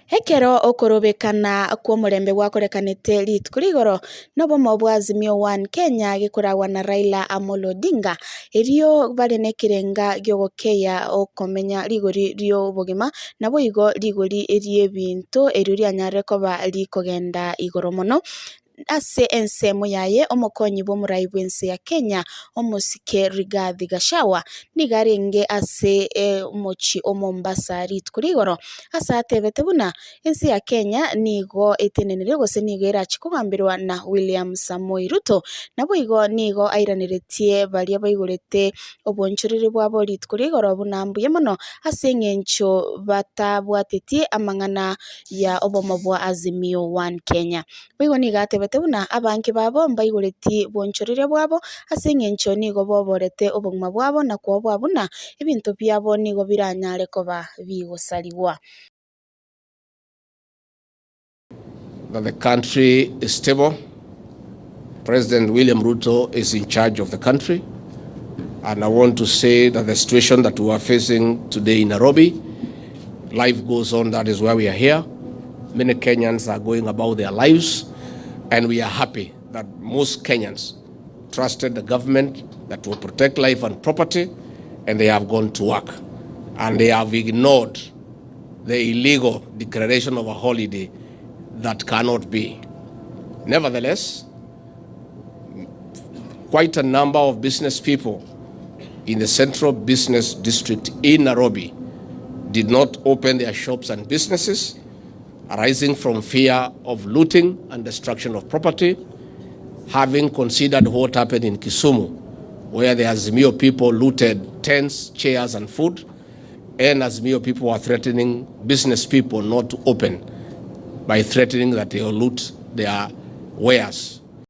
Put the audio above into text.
Ekero okorobekana kw'omorembe gwakorekanete rituko rigoro, nobomo bwa Azimio One Kenya gekoragwa na Raila Amolo Odinga, erio bare nekerenga giogokeya okomenya rigori ri'obogima, naboigo rigori ri'ebinto erio rianyare koba rikogenda igoro mono. Ase ensemo yaye omokonyi bw'omorai bw'ense ya Kenya, omosike Rigathi Gachagua, nigo arenge ase omochie o Mombasa rituko rigoro, ase atebete buna ense ya Kenya nigo etenenire gose nigo erache kogamberwa na William Samoei Ruto. Naboigo nigo airaneretie baria baigorete obonchoreri bwabo rituko rigoro buna mbuya mono ase eng'encho batabwatetie amang'ana ya obomo bwa Azimio One Kenya. Boigo nigo atebete buna abange babo mbaigoreti bonchoreria bwabo, ase engencho nigo boborete obogima bwabo na koboa buna ebinto biabo nigo biranyare koba bigosarigwa. That the country is stable. President William Ruto is in charge of the country. And I want to say that the situation that we are facing today in Nairobi, life goes on, that is why we are here. Many Kenyans are going about their lives, and we are happy that most Kenyans trusted the government that will protect life and property, and they have gone to work. And they have ignored the illegal declaration of a holiday that cannot be. Nevertheless, quite a number of business people in the central business district in Nairobi did not open their shops and businesses, arising from fear of looting and destruction of property, having considered what happened in Kisumu, where the Azimio people looted tents, chairs, and food, and Azimio people were threatening business people not to open by threatening that they will loot their wares.